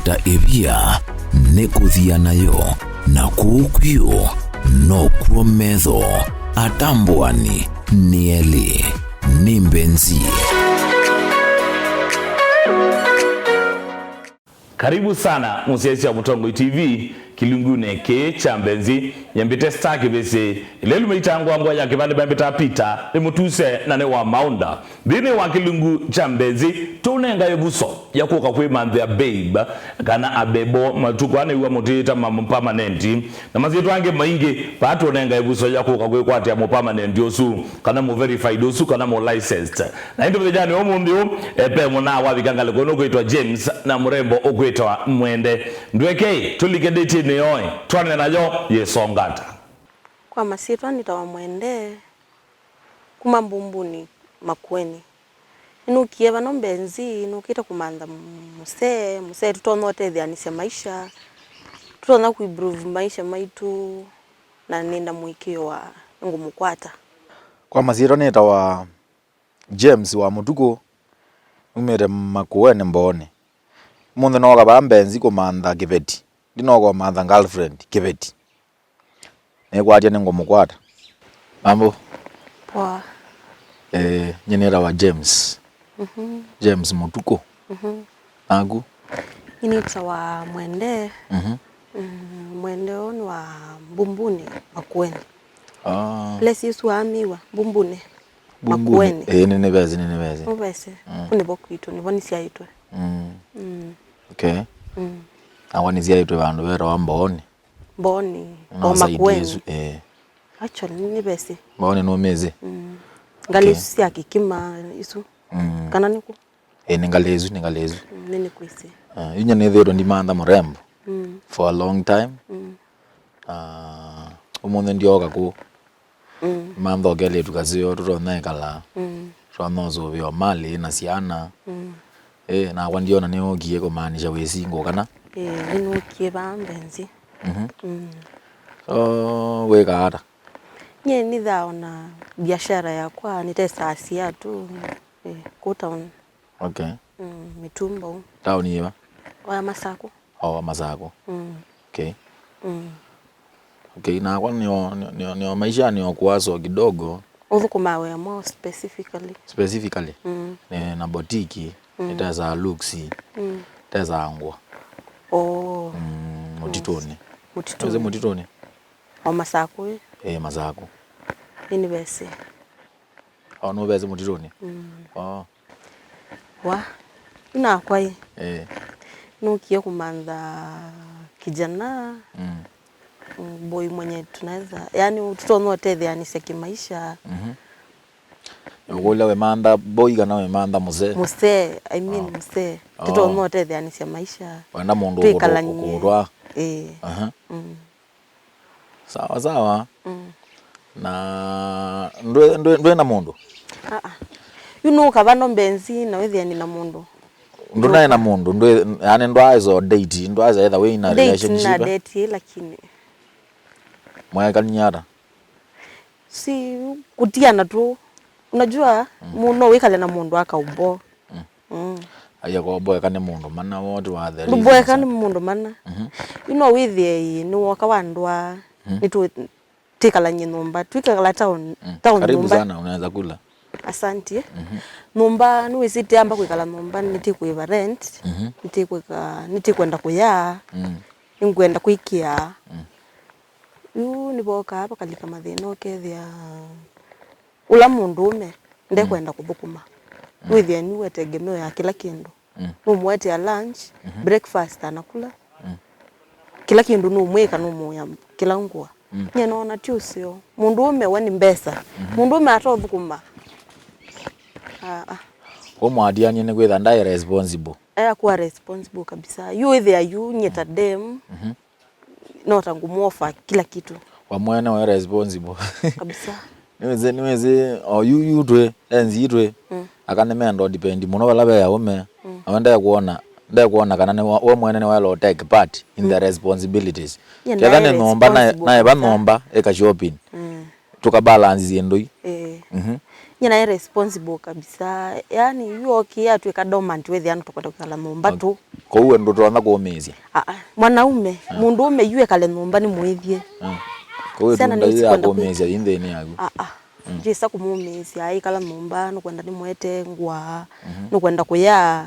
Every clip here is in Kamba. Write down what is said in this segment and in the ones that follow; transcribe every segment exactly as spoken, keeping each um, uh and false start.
Ta ĩvia nĩ kũthia nayo, na kũu kwĩũ nokw'o metho. Atambũani nĩ elĩ, nĩ Mbenzi. Karibu sana mũsyaĩĩsya wa Mũtongoi T V kĩlungunĩ kĩĩ kya Mbenzi. Nyambĩte Star Kĩvĩsĩ, ĩla ĩlũmĩte ngwangwa ya kĩvandĩ mambĩtaa Peter, nĩ mũtuse na nĩ wa maũnda. Nthĩnĩ wa kĩlungu kya Mbenzi, tũnenga ĩvuso ya kũka kwĩmanthĩa babe kana abebo. Matukũ aa nĩw'a mũtĩĩta ma permanent na masyĩtwa angĩ maingĩ. Vaa tũnenga ĩvuso ya kũka kwĩkwatĩa mũ permanent ũsu, kana mũ verified ũsu, kana mũ licensed. Na ĩndĩ mũthenyanĩ wa ũmũnthĩ ũũ, e, ve mũnaa wavika ngalĩko ĩno ũkwĩtwa James na mũrembo ũkwĩtwa Mwende. Ndwekei tũlike ndĩtinĩ yoĩ, twanene nayo yĩsonga ata. Kwa masyĩtwa nĩtawa Mwende, kuma Mbumbuni Makueni. Nĩnũkie vano Mbenzi, nũkĩte kũmantha mũsee, mũsee tũtonya ũtethĩanĩsya maisha, tũtonya kũimprove maisha maitũ, na nĩna mũĩkĩĩo wa nĩngũmũkwata. Kwa masyĩtwa nĩtawa James wa Mũtukũ, numĩte Makueni Mbooni. Ũmũnthĩ nooka vaa Mbenzi kũmantha kĩveti. Ndinooka ũmantha girlfriend, kĩveti. Nĩkwatya nĩngũmũkwata. Mambo? Poa. Eh, nyie nĩtawa James. Mhm. James Mũtukũ. Mhm. Naku? Nyie nĩtawa Mwende. Mhm. Mm, Mwende ũũ nĩ wa Mbumbuni, Makueni. Ah. Place ĩsu wamĩw'a, Mbumbuni. Mbumbuni. Makueni. Eh, nĩnĩvesĩ, nĩnĩvesĩ. Ũvesĩ. Mm. Kũ nĩvo kwitũ, nĩvo nĩsyaĩtwe. Mm. Mm. Okay. Mm. Nakwa nĩsyaĩtwe vandũ vetawa Mbooni. Mbooni, no, o side Makueni. Ĩsu, eh. Actually, nĩnĩvesĩ. Mbooni nũmĩsĩ? Mm. Ngalĩ, okay, isu sya Kĩkima isu. Mm. Kana nĩkũ? Eh, nĩ ngalĩ ĩsu, nĩ ngalĩ ĩsu. Mm, nĩnĩkwĩsĩ. Ah, inya nĩthĩĩtwe ndimantha mũrembo, mm, for a long time. Mm. Ah, ũmũnthĩ ndioka kũu. Mm. Mantha kelĩtu kaseo tũtonya ĩkala. Mm. Tũtonya ũsũvĩa malĩ na syana. Mm. Eh, nakwa ndiona nĩũkie kũmaanisha wĩ single kana? Eh, nĩnũkie vaa Mbenzi. Mhm. Mm. So, wĩkaa ata? Nyie nĩthaa ona biashara yakwa, nĩtesaa siatu, eh, kũ town. Okay. Mm, mĩtumba ũu. Town yĩva? Oya Masakũ. O, Masakũ. Mm. Okay. Mm. Okay, nakwa nĩo, nĩo, nĩo, nĩo maisha nĩo kuwaso kidogo. Ũthũkũmaa wĩa mwaũ specifically? Specifically? Mm. Nĩ na boutique, mm, nĩtesaa looks, mm, tesaa ngũa. Oh. Mm, mũtitũnĩ. Mũtitũnĩ. Wĩsĩ mũtitũnĩ? O Masakũ ĩ? Ĩĩ, Masakũ. Nĩnĩvesĩ. O, nũvesĩ mũtitũnĩ? Mm. Oh. Wa, yu nakwa ĩ. Eh. Nũkie kũmantha kijana, mm, boy mwenye tunaweza, yani, tũtonya ũtetheanĩsya kimaisha. Mhm. Ũkũlya wĩmantha boy kana wĩmantha mũsee? Mũsee, I mean, oh, mũsee. Oh. Tũtonya ũtetheanĩsya maisha. Wenda mũndũ twĩkalany'e. Ũkũtwa. Eh. Aha. Mm. Sawa sawa. Mm. Na ndwĩ, ndwĩ, ndwĩ na mũndũ? Ah, ah. Yu nũka vano Mbenzi na wĩthĩa nĩ na mũndũ. Ndũnaĩ na mũndũ, ndwĩ, yani ndwaĩsa date, ndwaĩsa etha wĩ in a relationship? Date na date, lakini. Mwaekanie ata? Si kutiana tu. Unajua, mm, mu-, no wĩkale na mũndũ akaũboa. Mm. Mm. Aiya, kwa boeka nĩ mũndũ mana, wote wa the reasons. Boeka nĩ mũndũ mana. Mhm. Yu no wĩthĩe ĩ, nĩwoka wandwaa, mm, nĩtũ-, twĩkalany'e nyũmba, twĩkala town, mm, town karibu nyũmba. Sana, unaweza kula. Asante. Mhm. Nyũmba, nĩwĩsĩ tĩamba kwĩkala nyũmba, nĩtĩkwĩva rent, mhm, nĩtĩkwĩka, nĩtĩkwenda kũyaa, mm, nĩngwenda kwĩkĩa. Mm. Yu nĩvokaa vakalika mathĩna ũkethĩa ũla mũndũũme ndekwenda, mm, kũthũkũma. Mm. Wĩthĩa nĩwe tegemeo ya kĩla kĩndũ. Mm. Nũmũetea lunch, mhm, breakfast anakula. Mm. Kĩla kĩndũ nũmwĩka, nũmũya kĩla ngũa. Mm. Nyie noona ti ũseo. Mũndũũme we nĩ mbesa. Mhm. Mũndũũme ataũthũkũma. Ah, ah. Ũmwatianie nĩ kwĩtha ndaĩ responsible. Aya kuwa responsible kabisa. Yu wĩthĩa yu nyie ta dem. Mhm. No ta ngũmũofa kila kitu. Wa mwene we responsible. Kabisa. Nĩwĩsĩ, nĩwĩsĩ, o yu, yu twĩ, enzi twĩ. Mm. Aka nĩmenda depend mũno vala ve aũme. Mm. Nawe ndekuona, ndekuona kana nĩ wa-, we mwene nĩwaĩle take part in the, mm, responsibilities. Ketha nĩ nyũmba, naĩ, responsible naĩ va kabisa. Nyũmba, ĩka shopping. Mm. Tũka balance syĩndũ i. Eh. Mhm. Nyie naĩ responsible kabisa. Yaani, yu okĩe atw'ĩka dormant, wĩthĩa nũtũkwenda kwĩkala nyũmba tu. Kwoou we ndũtonya kũũmĩĩsya? Aa, mwanaume, mũndũũme yu ekale nyũmba nĩ mũĩthye. Ah. Kwoou syana ĩtunda yu ya nĩsikwenda kũũmĩĩsya yĩ nthĩnĩ yaku? Aa, ndĩsa kũmũũmĩĩsya, aikala nyũmba, nũkwenda nĩmũete ngũa, nũkwenda kũya.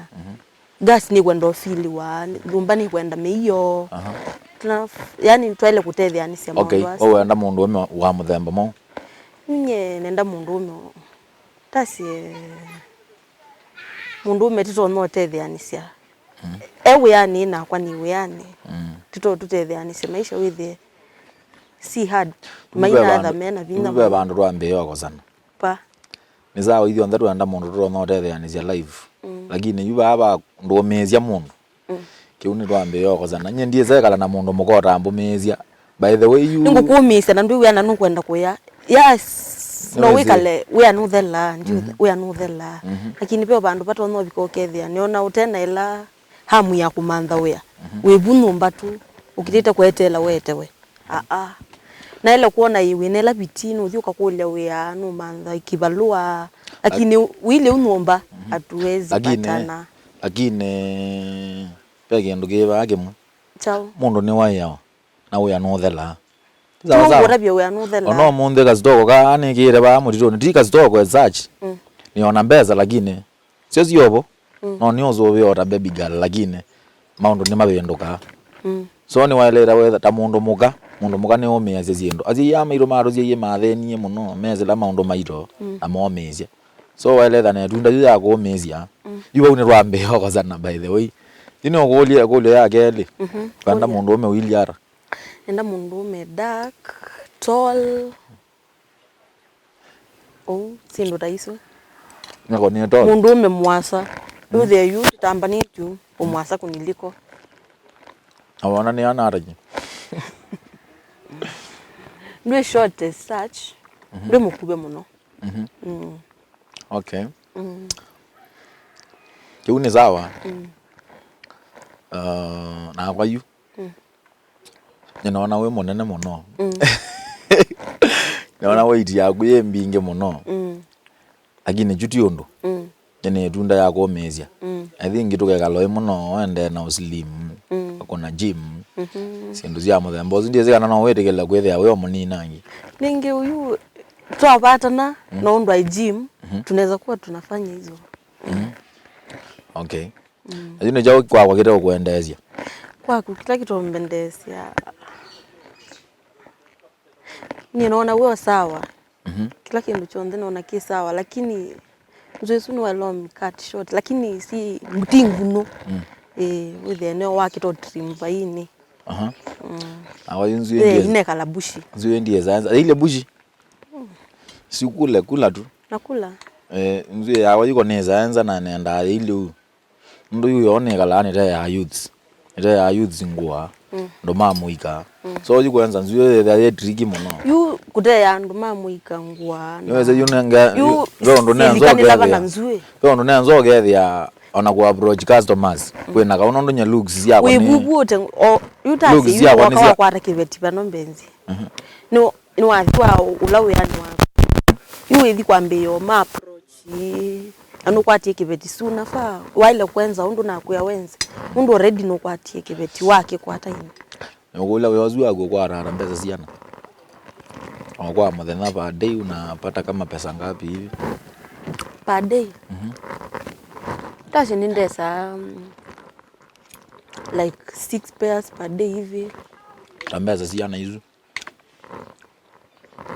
Gas nĩkwenda ũfiliwa, nyũmba nĩkwenda mĩio. Aha. Tuna, yani twaĩle kũtetheanĩsya. Okay, maũndũ asu. Ũwenda mũndũũme wa mũthemba mwaũ? Nyie nenda mũndũũme tasye mũndũũme tũtonya ũtetheanĩsya. Mm. E wĩanĩ nakwa nĩ wĩanĩ. Mm. Tũto tũtetheanĩsye maisha wĩthĩe si hard. Mainatha mena vinya. Ve mũno. Vandũ twambĩĩa ũkosana. Pa. Nĩ sawa, ithyonthe twenda mũndũ tũtonya ũtetheanĩsya life. Mm. Lakini yu vaa va ndũũmĩĩsya mũndũ. Mm. Kĩu nĩtwambĩĩa ũkosana. Nyie ndiĩsa ĩkala na mũndũ mũka ũtambũmĩĩsya. By the way, yu nĩngũkũũmĩĩsya na ndwĩw'ana nũkwenda kũya. Yes, no. Nĩwĩsĩ. Wĩkale wĩa nũthelaa, ndiũ. Mhm. Wĩa nũthelaa. Mhm. Lakini ve vandũ vatonya ũvika ũkethĩa nĩona ũte na ĩla hamu ya kũmantha wĩa. Mhm. Wĩ vu nyũmba tu, ũkĩlĩte kweteela wetewe. Aa. Naĩle kwona ĩ wĩna ĩla viti, nũthi ũkakũlya wĩa, nũmantha kĩvalũa, lakini wĩilye u nyũmba, mhm, hatuwezi patana. Lakini ve kĩndũ kĩ vaa kĩmwe. Kyaũ? Mũndũ nĩwaĩawa, na wĩa nũthelaa. Sawa, sawa. Nũngũtavya wĩa nũthelaa. Ona ũmũnthĩ kasitoko kaa nĩkĩĩte vaa mũtitũnĩ, ti kasitoko as such. Mm. Nĩona mbesa, lakini syo syovo. Mm. No nĩ ũsũvĩo ta baby girl, lakini maũndũ nĩmavĩndũkaa. Mm. So nĩwaĩlĩte wetha ta mũndũ mũka, mũndũ mũka nĩũmĩasya syĩndũ. Asyai aa maitũ matũsyaie mathĩnie mũno, mesĩla maũndũ maito, mm, na momĩĩsya. So waĩlĩte na ĩtunda yu ya kũũmĩĩsya. Mm. Yu vau nĩtwambĩĩa ũkosana, by the way. Yu nĩũkũlya ĩkũlyo ya kelĩ. Mhm. Wenda mũndũũme ũilyĩ ata? Nenda mũndũũme dark, tall. Ũu, syĩndũ ta isu. Nako nĩ tall. Mũndũũme mũasa. Mm. Wĩthĩe yu tũtambanĩtye ũmũasa kuniliko. Na wona nĩ ana atanyi. Ndwĩ short as such. Mhm. Ndwĩ mũkuvĩ mũno. Mhm. Mm. Okay. Mm. Kĩu nĩ sawa. Mm. Uh, nakwa yu. Mm. Nĩnoona wĩ mũnene mũno. Mm. Nĩnoona weight yaku yĩ mbingĩ mũno. Mm. Lakini kyu ti ũndũ. Mm. Nĩ ĩtunda ya kũũmĩĩsya. Mm. I think tũkekala ĩ mũno ũendee na ũslim, mm, kũna gym. Mhm. Syĩndũ sya mũthemba ũsu, ndiĩsĩ kana no wĩtĩkĩle kwĩthĩa wĩ o mũnini nangĩ. Ningĩ ũyu twavatana, mm, na ũndũ wa gym, mhm, tunaweza kuwa tunafanya hizo. Mhm. Okay. Mm. Na yu nĩ kyaũ kwakwa kĩteũkwendeesya? Kwaku kĩla kĩtombendeesya, niĩ noona wĩ o sawa. Mhm. Kĩla kĩndũ kyonthe noona kĩ sawa, lakini nzw'ĩ ĩsu nĩwaĩle ũmĩ cut short, lakini si, ti ngũnũ. Mm. Ĩĩ, wĩthĩe nĩyo wakĩta trim vainĩ. Aha. Mm. Nakwa yu nzw'ĩ, eh, ndiye-, inekala bushi. Nzw'ĩ ndiye science. Ile bushi? Mm. Si kule, kula tu. Nakula. Eh, nzw'ĩ yakwa yuko nĩ science na nendaa ile u. Nũndũ yu yoo nĩkalaa nĩteaa youths. Nĩteaa youths ngũa. Mm. Andũ ma mũika. Mm. So yu kwenza nzw'ĩ yĩthĩa yĩ tricky mũno. Yu kũteea andũ ma mũika ngũa na nĩwĩsĩ yu nenge-, yu, yu ve ũndũ neenza ũkethĩa. Nzw'ĩ. Ve ũndũ neenza ũkethĩa ona kũ approach customers. Mm. Kwĩna kaũ nũndũ nye looks syakwa nĩ, wĩvuvute, o, yu looks tasye yu syakwa nĩ waka sya wakwata kĩveti vano mbenzi. Mhm. Nĩ, nĩwathi wa ũla wĩanĩ waku. Yu wĩthi kwambĩĩa ma approach. Ĩĩ, na nũkwatie kĩveti sooner far. Waĩle kwenza ũndũ nakwĩa wenze. Ũndũ already nũkwatie kĩveti wakĩkwata ĩndĩ. Nĩũkũlya wĩa ũsu waku ũkwatata mbesa siana? O kwa mũthenya, per day unapata kama pesa ngapi hivi? Per day? Mhm. Tasye nĩndesaa, mm, like six pairs per day hivi. Ta mbesa siana isu?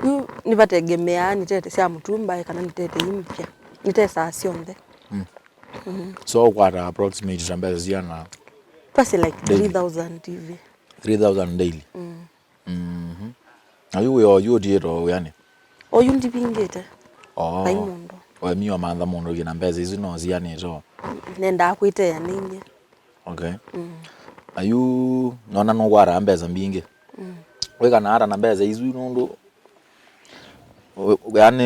Yu nĩvategemeaa nĩtete sya mũtumba ĩ kana nĩtete ii mpya. Nĩtesaa syonthe. Mm. Mm. So ũkwata approximate ta mbesa siana? Twasye like daily? Three thousand hivi. Three thousand daily? Mm. Mhm. Na yu wĩa oyu ũtiĩte o wĩanĩ? Oyu ndivingĩte. Oh. Vai mũndũ. We mi wamantha mũndũ kĩna mbesa isu no sianĩte o? Nendaa kwĩteanĩie. Okay. Mm. Na yu nona nũkwataa mbesa mbingĩ. Mm. Wĩkana ata na mbesa isu nũndũ, yani,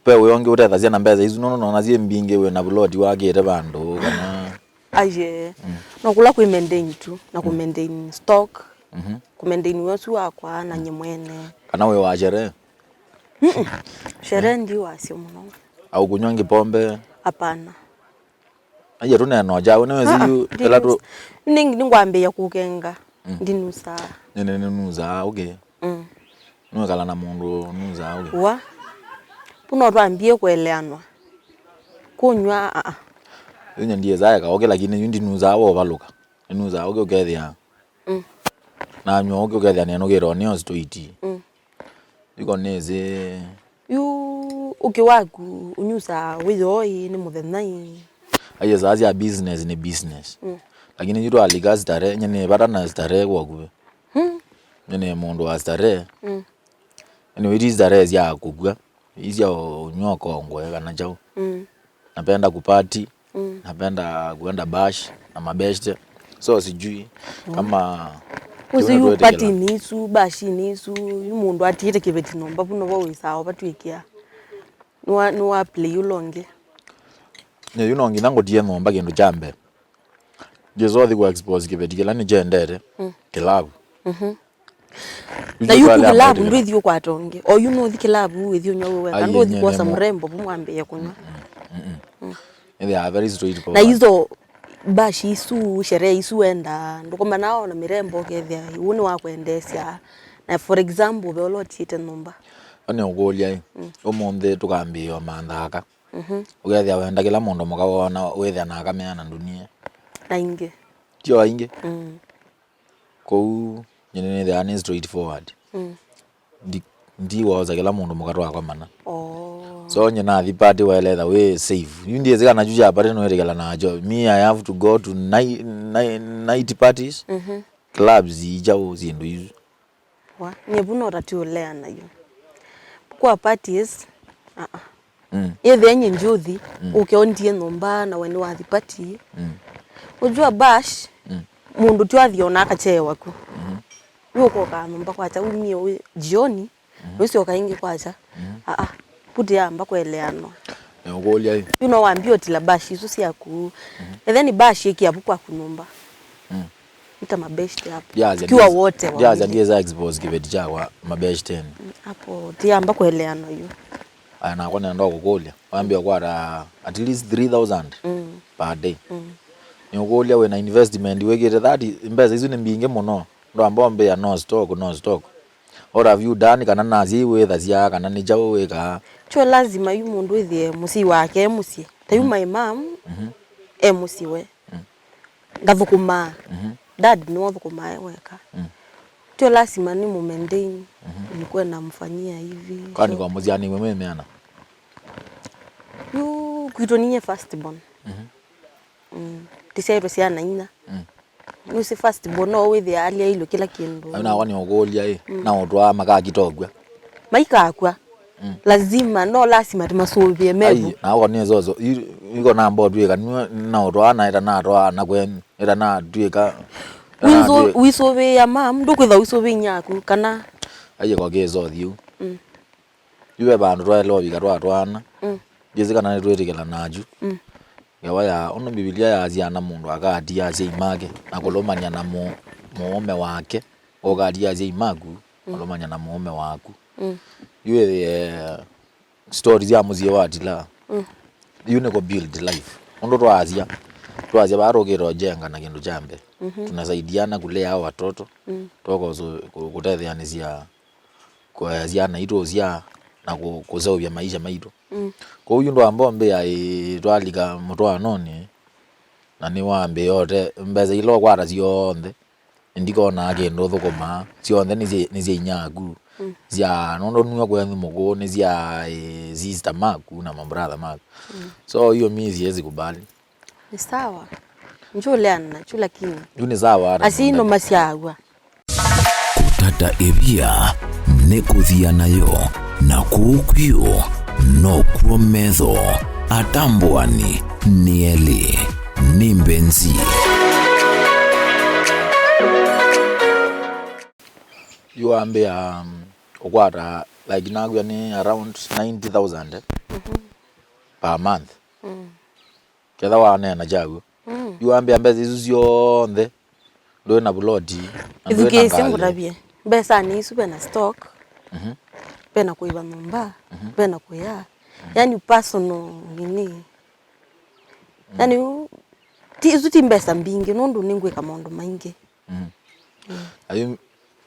ve wĩa ũngĩ ũtethasya na mbesa isu nũndũ nona syĩ mbingĩ, wĩna vuloti wakĩte vandũ kana? Aye. Mm. No kũla kwĩ maintain tu na kũ, mm, maintain stock. Mhm. Kũ maintain wĩa ũsu wakwa na nye mwene. Kana wĩ wa sherehe? Mm-mm. Sherehe ndi wasyo mũno. Au kũnywa ngi pombe? Hapana. Aye, tũneena o kyaũ, nĩwĩsĩ yu ĩla tũ- nĩngwambĩĩa kũkenga. Mm. Ndinusaa. Nĩnĩ nĩnusaa, okay. Mm. Nũĩkala na mũndũ nusaa, okay. Wa. Pu no twambie kũeleanwa. Kũnywa, aa. Yu nye ndiĩsaa eka ũkĩ, lakini yu ndinusaa wa ũvalũka. Nĩnusaa ũkĩ ũkethĩa. Mm. Nanywa ũkĩ ũkethĩa nenũkĩte o nĩyo straight. Mm. Iko nĩsĩ. Yu ũkĩ waku ũnyusaa wĩyoo ĩ nĩ mũthenya ĩ? Aiye, saa sya business nĩ business. Mm. Lakini yu twalika starehe, nye nĩ vata na starehe kwa kuvĩ. Mm. Nye nĩ mũndũ wa starehe. Mm. Anyway, ti starehe sya kũkw'a. Ii sya ũnywa kongwe kana kyaũ. Mm. Napenda kupati, mm, napenda kuenda bash na mabeshte. So sijui kama wĩsĩ yu party-inĩ isu, bash-inĩ isu, yu mũndũ atiĩte kĩveti nyũmba, vu novo wĩsaa ũvatw'ĩkĩa. Nĩwa, nĩwa play ũla ũngĩ. Nĩ yu no nginya ngũtie nyũmba kĩndũ kya mbee. Ndiĩsa ũthi kũ expose kĩveti kĩla nĩkyendete. Mm. Kĩlavu. Mhm. Na yu ku kĩlavu ndwĩthi ũkwata ũngĩ. O yu nũthi kĩlavu wĩthi ũnywa wĩ weka. Ai, ndũthi kwosa mrembo vu mwambĩĩe kũnywa. Ĩthĩawa very straightforward. Na izo bash isu, sherehe isu wenda, ndũkomana o na mĩrembo ũkethĩa ũu nĩwakwendeesya. Na for example, ve ũla ũtiĩte nyũmba. Ani ũkũlya ĩ, mm, ũmũnthĩ tũkambĩĩe o manthaka. Mhm. Ũkethĩa wenda kĩla mũndũ mũka wona wĩthĩa na akameana ndunie. Na ingĩ. Tio aingĩ. Mm. Kũu nyie nĩnĩthĩawa nĩ straightforward. Mm. Ndi, ndiwosa kĩla mũndũ mũka twakomana. Oh. So nyie nathi party waeletha wĩ safe. Yu ndiĩsĩ kana kyu kya party nũĩtĩkĩla nakyo. Me, I have to go to ni-, ni-, night parties, mhm, clubs, ijaũ, syĩndũ isu. Wa, nyie vu no tatiũleana yu. Kwa parties, aa. Mm. Ĩthĩa nyie ndyũthi, mm, ũke ũndie nyũmba na we nĩwathi party. Mm. Ũjua bash, mm, mũndũ tyo athi ona akacheewa ku. Mm. Yu ũkokaa nyũmba kwakya, umie ũ-, jioni, mm, nũsyoka ĩngĩ kwakya. Mm. Aa, putĩ yamba kũeleanwa. Nĩũkũlya ĩ. Yu no wambie ũtila bash isu syaku. Mm. Ethĩa nĩ bash ĩkĩa vu kwaku nyũmba. Mm. Nĩ ta mabeshte hapo. Tukiwa wote wawili. Ndiaja ndieza expose kĩveti kyakwa mabeshteni. Mm, hapo tiamba kũeleanwa yu. Aya, nakwa nenda kũkũlya. Wambia kwata at least three thousand, mm, per day. Mm. Nĩũkũlya wĩna investment wĩkĩte thirty, mbesa isu nĩ mbingĩ mũno. Ndwamba ũmbĩa no stock, no stock. What have you done? Kana nasya iwĩthasya, kana nĩ kyaũ wĩkaa? Kyo lazima yu mũndũ ĩthĩe mũsyai wake e mũsyĩ. Ta yu, mhm, my mom, mhm, e mũsyĩ we. Mm. Ngathũkũmaa. Mhm. Dad nĩwe ũthũkũmaa e weka. Mm. Tio lazima ni mumaintain, mhm, nikuwe namfanyia hivi. Kwani kwa mũsyani mwe mwe meana? Yu kwitũ ninyie first born. Mhm. Mm. Tisyaitwe syana inya. Mm. Nũsĩ first born no wĩthĩa alyaĩlwe kĩla kĩndũ. Ayu nakwa nĩũkũlya ĩ, mm, na ũtwaa makakita ũkw'a? Maikakw'a. Mm. Lazima, no lazima tũmasũvĩe mevu. Ai, nakwa nĩ zozo, i-, iko namba ũtwĩka, nĩwe na ũtwaa na ĩtanatwaa na kwenyu, ĩtanatwĩka, wĩsũ-, ĩtanatwĩ- wĩsũvĩĩa mam, ndũkwĩtha wĩsũvĩĩa nyaku, kana? Ai, kwa kĩsothi ũ. Mm. Yu ve vandũ twaĩle ũvika twatwaana. Mm. Ndiĩsĩ kana nĩtwĩtĩkĩla nakyu. Mm. Ngewa ya ũndũ Mbivilia yaasya na mũndũ akatia asyai make na kũlũmany'a na mũ-, mũũme wake, ũkatia asyai maku, mm, kũlũmany'a na mũũme waku. Mm. Yu ĩthĩe story sya mũsyĩ wa Tila. Mm. Yu nĩ kũ build life. Ũndũ twaasya, twaasya vaa tũkĩte ũjenga na kĩndũ kya mbee. Mhm. Tunasaidiana kulea hao watoto. Mm. Twoka ũsũ-, kũ-, kũtetheanĩsya kũea syana itũ ũsyaa na kũ-, kũseũvya maisha maitũ. Mm. Kwoou yu ndwamba ũmbĩa ĩ twalika mũtwaanonĩ, na nĩwambĩa ũte mbesa ila ũkwata syonthe, ndikonaa kĩndũ ũthũkũmaa, syonthe nĩ sya, nĩ sya inyia waku, mm, sya nũndũ nue kwenyu mũkũũ, nĩ sya, ĩ, sister maku na mabrother maku. Mm. So hiyo mi siwezi kubali. Nĩ sawa. Njũleana nakyu lakini. Yu nĩ sawa ata. Asyai no masyaw'a. Kũtata ĩvia nĩ kũthia nayo, na kũu kwio nokw'o metho atambũani nĩ elĩ. Nĩ mbenzi. Yu wambĩa, um, ũkwata, like, nakw'a nĩ around ninety thousand, eh, mhm, per month. Mm. Ketha waneena kyaw'o. Mm. Yu wambĩa mbesa isu syonthe, ndwĩ na vuloti, na ndwĩ na ngalĩ. Ithukĩĩsye ngũtavye. Mbesanĩ isu ve na stock. Mhm. Vena kũĩva nyũmba, mhm, vena kũya. Mhm. Yani personal nini. Yani, u-, ti, isu ti mbesa mbingĩ, nũndũ nĩngwĩka maũndũ maingĩ. Mm. Mm. Ayu,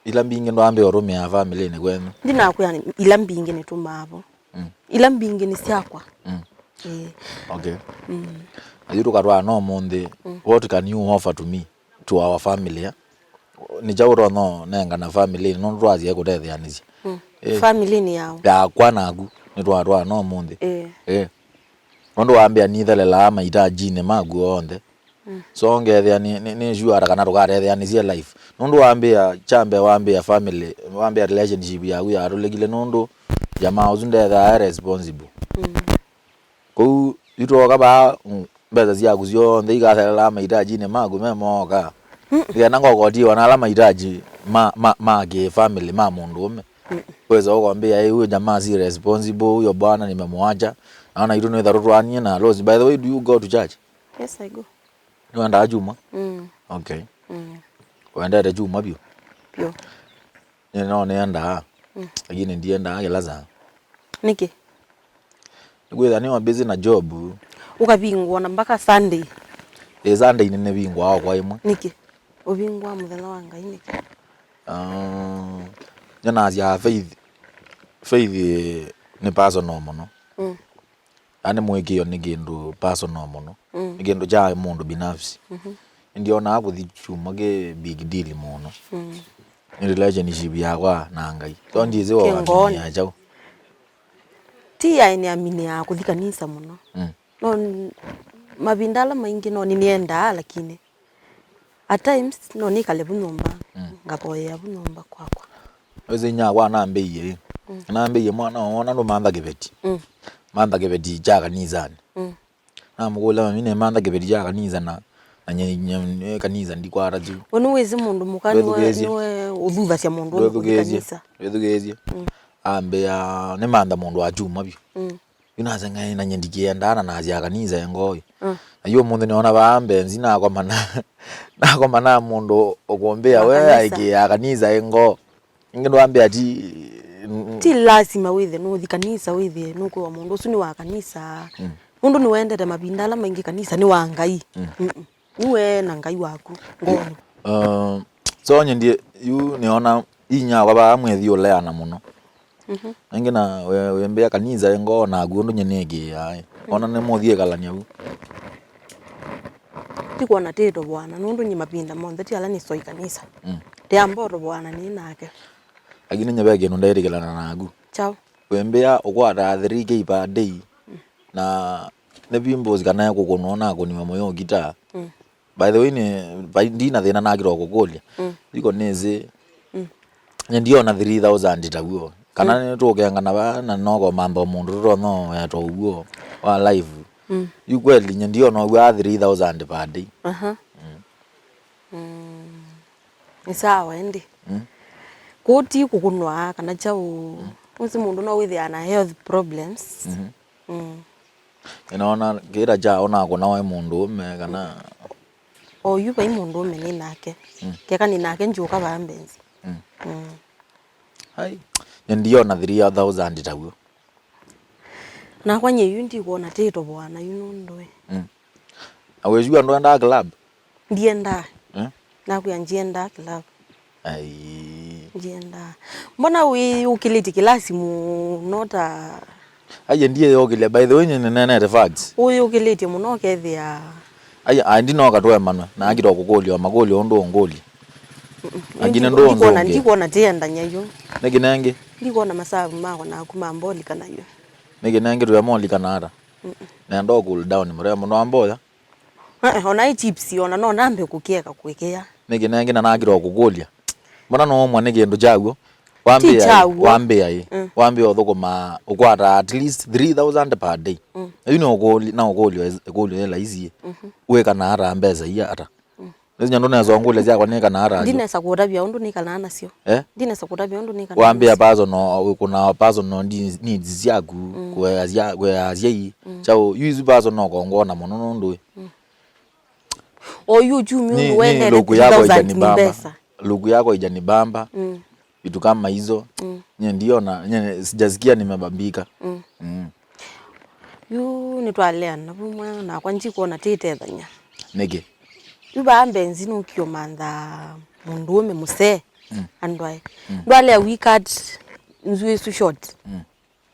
ila mbingĩ ndwambĩa ũtũmĩaa family-nĩ kwenyu? Ndinakwĩa ila mbingĩ nĩtũmaa vo. Mm. Ila mbingĩ nĩ syakwa. Mm. Ĩĩ. Okay. Mm. Ayu tũkatwaa no ũmũnthĩ, mm, what can you offer to me, to our family, eh? Nĩ kyaũ ũtonya ũnengana family-nĩ, nũndũ twasya kũtetheanĩsya? Mm. Eh. Family-nĩ yao. Yakwa naku, nĩtwatwaa no ũmũnthĩ. Ĩĩ. Eh. Nũndũ wambĩa nithelelaa mahitajinĩ maku onthe. Mm. So ngethĩa nĩ, nĩ, nĩ sure ata kana tũkatetheanĩsye life. Nũndũ wambĩa, kyambe wambĩa family, wambĩa relationship yaku yatũlĩkile nũndũ jamaa ũsu ndethaa e responsible. Mm. Kwoou yu twoka vaa, mm, mbesa syaku syonthe ikaselelaa mahitajinĩ maku me mooka. Mm. Nĩkenda ngokotiwa na ala mahitaji ma, ma, ma kĩ family ma mũndũũme. Mm. Wĩsa ũkombĩa, "Ĩ, huyo jamaa si responsible, huyo bwana nimemwacha. Naona itu nĩtha tũtwanie na loss." By the way, do you go to church? Yes, I go. Nĩwendaa kyumwa? Mm. Okay. Mm. Wendete kyumwa vyũ? Vyũ. Nĩ no nĩendaa. Mm. Lakini ndiendaa kĩla saa. Nĩkĩ? Nĩkwĩtha nĩ wa busy na job. Ũkavingwa na mpaka Sunday? Ĩ, Sunday nĩ nĩvingwaa o kwa ĩmwe. Nĩkĩ? Ũvingwaa mũthenya wa Ngai nĩkĩ? Ah, nyonasya faith. Faith, eh, nĩ personal mũno. Mm. Yaani mũĩkĩĩo nĩ kĩndũ personal mũno. Mm. Nĩ kĩndũ kya mũndũ binafsi. Mhm. Ndionaa kũthi kyumwa kĩ big deal mũno. Mm. Nĩ relationship yakwa na Ngai. So, mm, ndiĩsĩ kĩngoni. Waminiaa kyaũ. Ti yaĩ nĩaminĩaa kũthi kanisa mũno. Mm. No n-, mavinda ala maingĩ no nĩnĩendaa, lakini at times no nĩkale vu nyũmba, mm, ngavoyea vu nyũmba kwakwa. Wĩsĩ inyakwa anambĩie, mm, anambĩie, "Mwana, wona ndũmantha kĩveti." Mm. Mantha kĩveti kya kanisanĩ. Mm. Namũkũlya, "Mami, nĩmantha kĩveti kya kanisa na, na nye, nye, nye kanisa ndikwata kyu." We nĩwĩsĩ mũndũ mũka nĩwe, ndwĩthukĩĩsye, nĩwe ũthuthasya mũndũ ũmwe kũthi kanisa. Ndwĩthukĩĩsye. Mm. Ambĩa, "Nĩmantha mũndũ wa kyumwa vyũ." Mm. Yu naseng'ae na nye ndikĩendaa na nasya kanisa ĩngoo. Mm. Na yu ũmũnthĩ nĩona vaa mbenzi nakomana, nakomana na mũndũ ũkũmbĩa, wa we kanisa. Aĩkĩĩa kanisa ĩngoo. Ĩngĩ ndwambĩa ti, mm, ti lasima wĩthĩe nũthi kanisa wĩthĩe nũkwĩwa mũndũ ũsu nĩ wa kanisa. Mm. Nũndũ nĩwendete mavinda ala maingĩ kanisa nĩ wa Ngai. Mm. Mm-mm. Nĩwe na Ngai waku ngoonĩ. Uh, so nyendie, yu nĩona inyakwa vaa mwĩthi ũleana mũno. Mhm. Ĩngĩ na we, wĩmbĩa kanisa ĩngoo naku ũndũ nye nĩkĩĩaa, ĩ. Mm. Ona nĩmũthiĩkalany'a vu. Ndikwona tĩtovoana, nũndũ nyie mavinda monthe ti ala nĩsoi kanisa. Mm. Ndĩamba ũtovoana nĩ nake. Lakini nye ve kĩndũ ndetĩkĩlana naku. Kyaũ? Wĩmbĩa ũkwataa three K per day, mm, na nĩ pimples kana kũkũnwa nakũniwa mũyo ũkitaa. Mm. By the way, nĩ, vai-, ndina thĩna nakĩta kũkũlya. Mm. Iko nĩsĩ. Mm. Nye ndiona three thousand taw'o. Kana, mm, nĩtũkengana vaa na nokomantha o mũndũ tũtonya ũeta ũw'o wa life. Mm. Yu kweli, nye ndiona ũw'o wa three thousand per day. Aha. Mm. Mm. Nĩ sawa ĩndĩ. Mm. Kũu ti kũkũnwa kana kyaũ. Mm. Ũsi mũndũ no wĩthĩaa na health problems. Mhm. Mm. Nĩnaona kĩla kya ona kũnawa mũndũũme kana. O yu vai mũndũũme nĩ nake. Mm. Keka nĩ nake njũka vaa mbenzi. Mm. Mm. Ai, nĩ ndiona three thousand taw'o. Nakwa nye yu ndikwona tĩtovoana yu nũndũ ĩ. Mm. Na wĩsua ndwendaa club? Ndiendaa. Eh? Nakwĩa ndiendaa club. Ai. Ndiendaa. Mbona wĩyũkĩlĩtye kĩlasi mũno ta? Aye, ndiĩyũkĩlya. By the way, nĩ nĩneenete facts. Ũyũkĩlĩtye mũno ũkethĩa. Aye, ai, ndinoka tũemanwe. Nakĩta kũkũlya o makũlyo ũndũ ũngũlya. Mm-mm. Angĩ nĩ ndũ ndikona, ũnzũngĩa. Ndikwona tĩendany'a yu. Nĩkĩ nengĩ? Ndikwona masavu makwa naku mambolika nayo. Nĩkĩ nengĩ tũemolika na ata? Mm-mm. Nenda ũ cool down mũrembo, no amboya. Eh, eh, ona ĩ chips, ona no nambe kũkĩeka kwĩkĩa. Nĩkĩ nengĩ na nakĩta kũkũlya. Mbona no ũmwa nĩ kĩndũ kyaw'o? Ti wambĩa ĩ, kyaw'o. Wambĩa ĩ. Mm. Wambĩa ũthũkũma, ũkwata at least three thousand per day. Mm. Yu nĩ ũkũlya, na ũkũlyo, ũkũlyo ĩ laisi ĩ. Mhm. Wĩkana ata mbesa iya ata? Mm. Nĩsinya ndũnesa ũngũlya syakwa nĩkana ata. Ndinesa kũtavya ũndũ nĩkanaa nasyo. Eh? Ndinesa kũtavya ũndũ nĩkanaa nasyo. Wambĩa personal, wĩkũna personal needs, needs syaku, mm, kũea sya-, kũea asyai. Mm. Kyaũ, yu isu personal kongona mũno nũndũ ĩ. Mm. O yu uchumi ũndũ wendete three thousand nĩ mbesa. Luku yakwa ijanibamba. Mm. vitu kama hizo. Mm. Nye ndiona, nye sijasikia nimebambika. Mm. Mm. Yu nĩtwaleana vamwe nakwa ndikwona tĩtethany'a. Nĩkĩ? Yu vaa mbenzi nũkie ũmantha mũndũũme mũsee. Mm. Andũ aĩ. Mm. Ndwalea we cut nzw'ĩ ĩsu short. Mm.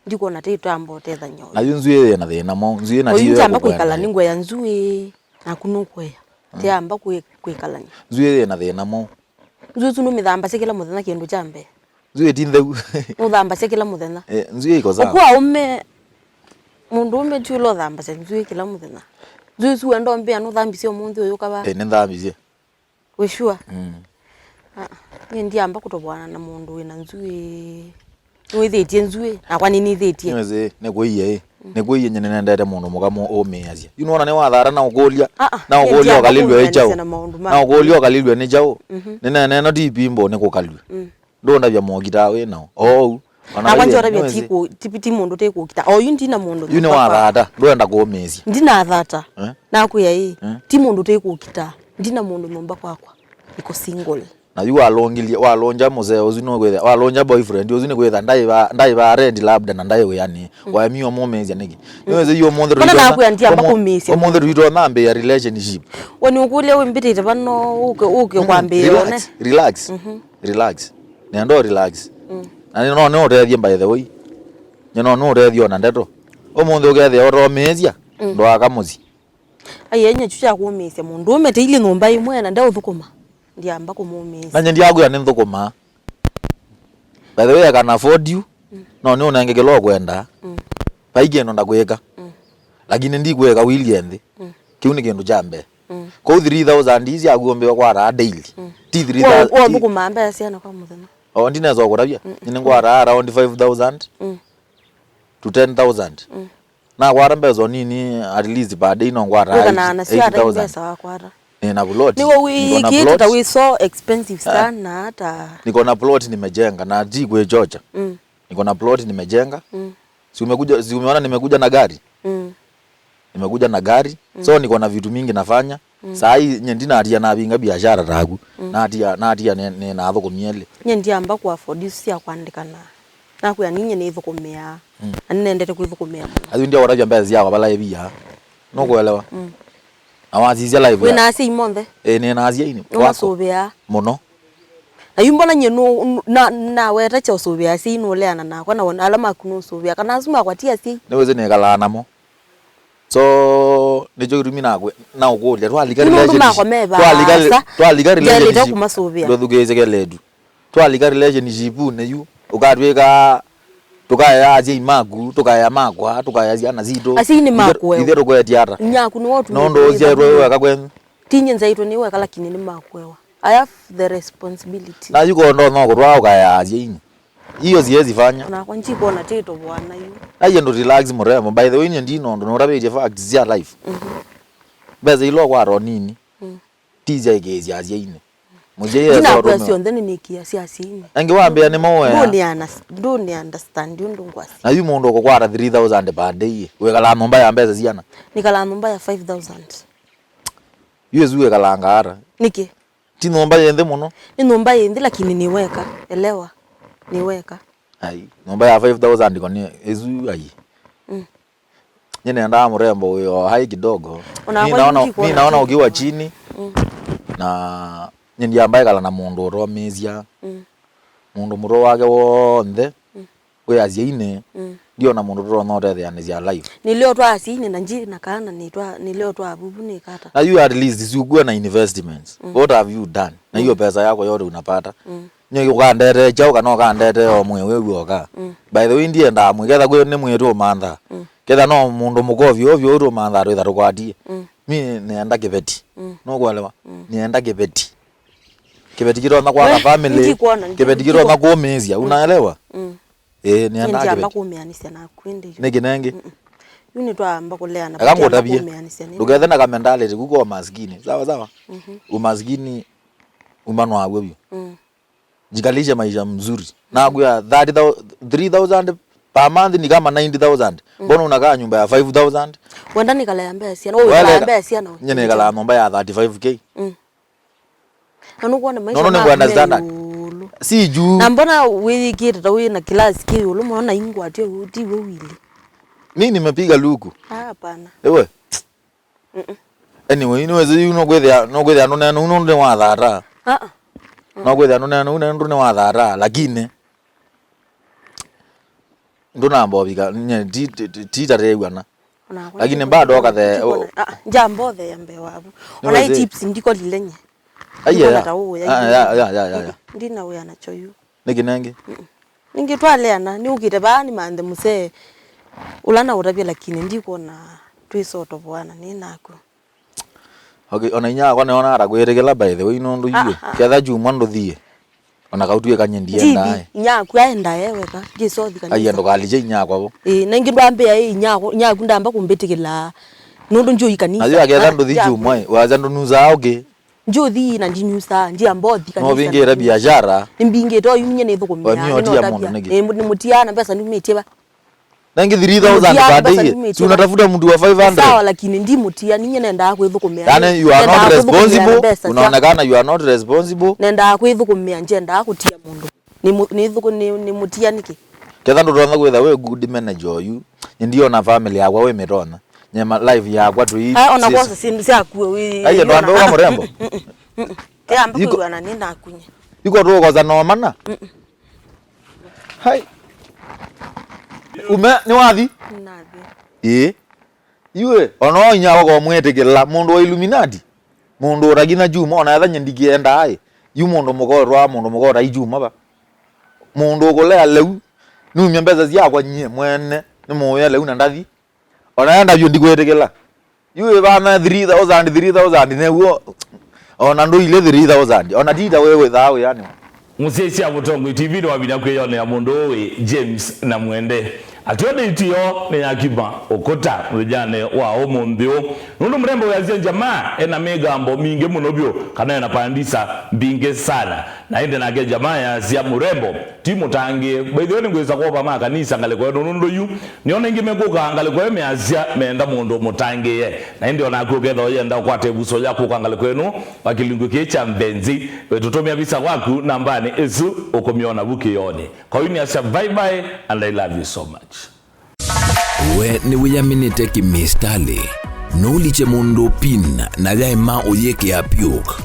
Ndikwona tĩtwamba ũtethany'a ũyu. Na yu nzw'ĩ yĩ na thĩna mwaũ? Nzw'ĩ na oyu tiyo ndiamba kwĩkala kũkũandĩa. Nĩngwĩa nzw'ĩ naku nũkũea. Mm. Tiamba kwĩ-, kwĩkalany'a. Nzw'ĩ yĩ na thĩna mwaũ? Nzw'ĩ ĩsu nũmĩthambasya kĩla mũthenya kĩndũ kya mbee. Nzw'ĩ ti ntheu. Nũthambasya kĩla mũthenya. Eh, nzw'ĩ ĩko sawa. Ũkũ aũme, mũndũũme ti ũla ũthambasya nzw'ĩ kĩla mũthenya. Nzw'ĩ ĩsu wenda ũmbĩa nũthambisye ũmũnthĩ ũyũka vaa? Eh, nĩnthambisye. Wĩ sure? Mm. Ah, niĩ ndiamba kũtoboana na mũndũ wĩna nzw'ĩ. Nĩwĩthĩtie nzw'ĩ, nakwa nĩnĩthĩtie. Nĩwĩsĩ, nĩkũie, ĩ. Mm. Nĩkũie nye nĩnendete mũndũ mũka mũ-, ũmĩasya. Yu nĩwona nĩwathata na ũkũlya, ah, ah, na niĩ ũkũlya ndiamba ũkalilw'e nĩ kyaũ? Kũmĩanĩsya na maũndũ maku. Na ũkũlya ũkalilw'e nĩ kyaũ? Mhm. Nĩnene no ti pimbo nĩkũkalw'e. Mm. Ndũndavya mũũkitaa wĩ nao. Oou. Ona nakwa wĩthĩa, njotavya nĩwĩsĩ. Ti kũ-, ti, ti mũndũ tĩ kũkita. Oyu ndina mũndũ yu nyũmba kwakwa. Nĩwathata, ndwenda kũũmĩĩsya. Ndinathata. Eh? Nakwĩa ĩ, eh? Ti mũndũ tĩ kũkita. Ndina mũndũ nyũmba kwakwa. Niko single. Na yu walũngilye, walũngya mũsee ũsu nũkwĩthĩa, walũngya boyfriend ũsu nĩkwĩthĩa ndaĩ va, ndaĩ va rent labda na ndaĩ wĩanĩ. Mm. Waemie ũmũmĩĩsya nĩkĩ? Mm. Nĩwĩsĩ yu ũmũnthĩ mbona tũitonya, nakwĩa ndiamba ũmũ-, kũmĩĩsya ũmũnthĩ mũndũ? Tũitonya ambĩĩa relationship. We nĩũkũlya wĩ mbĩtĩte vano ũke, ũke. Mm-mm, kwambĩĩa relax, one? Relax. Mhm. Relax. Nenda ũ relax. Mm. Na nĩ no nĩ ũtethie by the way. Nĩ no nĩ ũtethie ona ndeto. Ũmũnthĩ ũkethĩa ũtomĩĩsya, mm, ndwaka mũsyĩ. Ai, enye kyu kya kũmĩĩsya mũndũũme tĩilye nyũmba ĩmwe na ndeũthũkũma. Ndiamba kũmũmĩĩsya. Na nye ndiakwĩa nĩ nthũkũmaa. By the way, I can afford you. Mm. No nĩ ũnenge kĩla ũkwenda. Mm. Vai kĩndũ ndakwĩka. Mm. Lakini ndikwĩka wĩlye nthĩ. Mm. Kĩu nĩ kĩndũ kya mbee. Mm. Kũu three thousand ii syaku ũmbĩwa kwataa daily. Mm. Ti three thousand. Wa, wa ti- thũkũmaa mbesa syana kwa mũthenya? O, ndinesa kũtavya. Mm. Nĩ ngwataa around five thousand, mm, to ten thousand. Mm. Nakwata mbesa nini, at least per day no ngwataa wĩkanaa nasyo ata eight thousand. Mbesa wakwata? Nina plot. Niko na wĩkĩte plot. Ta wĩ so expensive, eh, sana hata. Niko na plot nimejenga, na ti kwĩchocha. Mm. Niko na plot nimejenga. Mm. Si umekuja, si umeona nimekuja na gari? Mm. Nimekuja na gari. Mm. So niko na vitu mingi nafanya. Mm. Saa hii nye ndinatia navinga biashara taku. Mm. Natia, natia ne, ne nathũkũmie lĩ. Nye ndiamba kũ afford isu sya kwandĩkana. Nakwĩa ninye nĩthũkũmĩaa. Mm. Na nĩnendete kwĩthũkũmĩa mũno. Ayu ndia watavya mbesa syakwa vala ĩvia. Nũkũelewa? Mm. Na wasisya live. Wĩna asyai monthe? Ĩĩ, nĩna asyai nĩ. Nũmasũvĩaa? Mũno. Na yu mbona nyie nũ-, nũ-, na, naweta kya ũsũvĩa asyai nũleana nakwa na wona ala maku nũsũvĩa. Kana asu makwa ti asyai. Nĩwĩsĩ nĩkalaa namo. So, nĩkyo kĩtumi nakwe-, naũkũlya, twalika relationship, makwa me twalika re-, vaasa, twalika relationship, njaĩlĩte kũmasũvĩa. Ndũthukĩĩsye kelĩtu. Twalika relationship-nĩ yu, ũkatwĩka, tũkaea asyai maku, tũkaea makwa, tũkaea syana sitũ. Asyai nĩ ithe-, makũewa. Ithe tũkwetye ata? Nyaku nĩwe ũtumĩte. Nũndũ ũsyaĩtwe wĩ weka kwenyu. Ti nyie nzaĩtwe nĩ weka, lakini nĩ makũewa. I have the responsibility. Na yu kondo no kũtwaa ũkaea asyai-nĩ. Hiyo siwezi fanya. Nakwa ndikwona tĩtoboa na yu. Na yendo relax mũrembo. By the way, nye ndina ũndũ nũtavĩtye facts sya life. Mhm. Mbesa ila ũkwata nini. Mm. Ti sya ĩkĩĩsya asyai-nĩ. Mũsyai esa ndinakwĩa ũtũmĩwa. Syonthe nĩnĩkĩa sya asyai-nĩ. Angĩ wambĩa nĩ mawea. Ndũnĩ unders-, ndũnĩ understand ũndũ ngwasya. Na yu mũndũ ũkũkwata three thousand per day, wĩkalaa nyũmba ya mbesa siana? Nĩkalaa nyũmba ya five thousand. Yu ĩsu wĩkalanga ata? Nĩkĩ? Ti nyũmba yĩ nthĩ mũno? Nĩ nyũmba yĩ nthĩ, lakini nĩ weka. Elewa. Nĩ weka. Ai, nyũmba ya five thousand ko nĩ ĩsu, ai. Mm. Nye nendaa mũrembo wĩ o hai kidogo. Ona mi kwa naona, hivi mi naona kuona ukiwa chini. Mm. Na nye ndiamba ĩkala na mũndũ ũtomĩĩsya. Mm. Mũndũ mũtwe wake w'onthe. Mm. Wĩ asyai-nĩ, mm, ndiona mũndũ tũtonya ũtetheanĩsya life. Nĩleo twa asyai-nĩ na nji na kana nĩtwa, nĩleo twa vuvu nĩkata. Na yu at least siukuwa na investments. Mm. What have you done? Na hiyo, mm, pesa yako yote unapata. Mm. Nĩ ũkandete kyaũ kana ũkandete o mwĩĩ wĩ w'oka? Mm. By the way, ndiendaa mwĩĩ, ketha kwĩ nĩ mwĩĩ tũmantha. Mm. Ketha no mũndũ mũka ovyo ovyo ũyũ tũmantha twĩtha tũkwatie. Mm. Mi nĩenda kĩveti. Mm. Nũkũelewa? Mm. Nĩenda kĩveti. Kĩveti kĩtonya kwaka family, ndikwona, ndi-, kĩveti kĩtonya kũũmĩĩsya, mm, unaelewa? Mm. Ĩĩ, nĩendaa kĩveti. Ndiamba kũmĩanĩsya naku ĩndĩ yu. Nĩkĩ nengĩ? Mm-mm. Yu nĩtwamba kũleana, eka ngũtavye, kũmĩanĩsya nĩndĩ. Ndũkethe na ka mentality ku kwa maskini. Sawa sawa? Mhm. Umaskini uma now'o vyũ. Mm. Jikalishe maisha mzuri. Nakwĩa thirty thousand, three thousand per month ni kama ninety thousand. Mm. Mbona unakaa nyumba ya five thousand? Wenda nĩkala ya mbesa syana. Wewe wĩkala ya mbesa syana. Nye nĩkala nyumba ya thirty-five K. Mm. Na nũkwona maisha. Nono nĩngwenda standard. Si juu. Na mbona wĩyĩkĩte ta wĩ na class kĩ ĩũlũ mũno na ingwatio tiwe wili? Mi nimepiga luku. Ah, hapana. Ewe. Mm-mm. Anyway, nĩwĩsĩ yu nũkwĩthĩa, nũkwĩthĩa ndũneena ũu nũndũ nĩwathata. Ah, ah. Nũkwĩthĩa ndũneena ũu nũndũ nĩwathata, lakini ndũnamba ũvika, nye, ti, ti, ti, ti ta tĩw'ana. Onakwa lakini ndikũna-, bado ũkathe-, ndikũna-, ah, ah, njamba ũtheea mbee wavu. Ona nĩwĩsĩ ĩ chips ndikolile nye. Aiye, ndikũna ya. Ta ũũya. Ah, ya, ya, ya, ya, ya. Ndina wĩa nakyo yu. Nĩkĩ nengĩ? Mm. Ningĩ twaleana, nĩũkĩte vaa nĩmanthe mũsee ũla naũtavya, lakini ndikwona twĩsotovoana nĩ naku. Okay, ona inya wakwa nĩona ata kwĩtĩkĩla, by the way, nũndũ iwe. Ah, ah. Ketha Juma ndũthiĩ. Ona kau tuĩkanye ndiendaa. Ndithi, inya aku aendaa e weka, ndisothi kanisa. Aiye, ndũkalikye inya wakwa vo. Ĩĩ, na ingĩ ndwambĩa ĩ inya aku, inya aku ndamba kũmbĩtĩkĩla. Nũndũ njũi kanisa. Na yu aketha ndũthi Juma ĩ, wasya ndũnusaa ũkĩ. Njũthi na ndinyusaa, ndiamba ũthi kanisa. No vingĩre biashara. Nĩmbingĩte oyu nye nĩthũkũmĩa. Wamia ũtia mũndũ nĩkĩ? Ĩĩ, nĩmũtiaa na mbesa numĩtie va. Na ingĩ three thousand per day. Si unatafuta mtu wa five hundred. Sawa, lakini ndimũtia, ninye nendaa kwĩthũkũmĩa. Yani, you are not responsible. Unaonekana you are not responsible. Nendaa kwĩthũkũmĩa, njendaa kũtia mũndũ. Nĩ mu-, nĩ thũkũ-, nĩ, nĩ mũtia nĩkĩ? Ketha ndũtonya kwĩtha wĩ good manager oyu, ndiona family yakwa wĩ mĩtonya. Nyema life yakwa tũi. Ai, ona kwosa syĩndũ syaku wĩ. Ai, ndwambe ũka mũrembo. Teamba kwĩw'ana nĩ nakunye. Iko tũkosa no mana. Hai. Ume, nĩwathi? Nathi. Ĩĩ. Iwe, ona o inya wako mwĩtĩkĩla, mũndũ wa Illuminati. Mũndũ ũtakina Juma, ona etha nye ndikiendaa ĩ. Yu mũndũ mũkotwa, mũndũ mũkota i Juma va. Mũndũ ũkũlea lĩu, numya mbesa syakwa nyie mwene, nĩmũũya lĩu na ndathi. Ona enda vyũ ndikwĩtĩkĩla. Yu ĩvana three thousand, three thousand nĩw'o. Ona ndũile three thousand. Ona tita wĩ wĩthaa wĩanĩwa. Ngũsĩ sya Mũtongoi T V nĩwavinya kwĩyonea mũndũ ũũ wĩ James Namwende. Atw'e nĩ itio nĩ yakima ũkũta mũthenyanĩ wa ũmũnthĩ ũũ. Nũndũ mũrembo wĩasya jamaa ena mĩgambo mingĩ mũno vyũ, kana ena pandisa mbingĩ sana. Na ĩndĩ nake jamaa yasya mũrembo ti mũtangĩĩe. By the way, nĩngwĩsa kwova ma kanisa ngalĩko ĩno nũndũ yu nĩona ingĩ mekũka ngalĩko ĩ measya menda mũndũ mũtangĩĩe. Na ĩndĩ onaku ũkethwa ũyenda ũkwata ĩvuso ya kũka ngalĩko ĩno wa kĩlungu kĩĩ kya mbenzi, wĩtũtũmĩa visa waku nambanĩ ĩsu ũkũmyona vu kĩoonĩ. Kwa hiyo nĩasya bye bye and I love you so much. We nĩwĩyaminĩte kĩmĩsitalĩ? Nũlikye mũndũ pin na yaema ũyĩkĩa pyũk.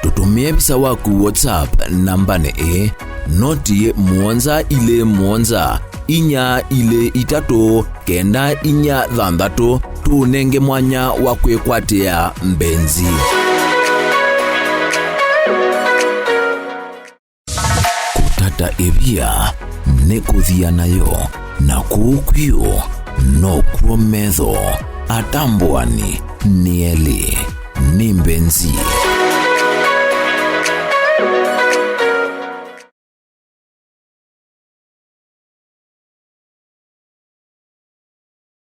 Tũtũmĩe visa waku WhatsApp nambanĩ ĩĩ, noti mũonza ilĩ mũonza, inya ilĩ itatũ, kenda inya thanthatũ, tũũnenge mwanya wa kwĩkwatĩa mbenzi. Kũtata ĩvia nĩ kũthia nayo, na kũu kwĩũ nokw'o metho atambũani nĩ elĩ. Nĩ mbenzi.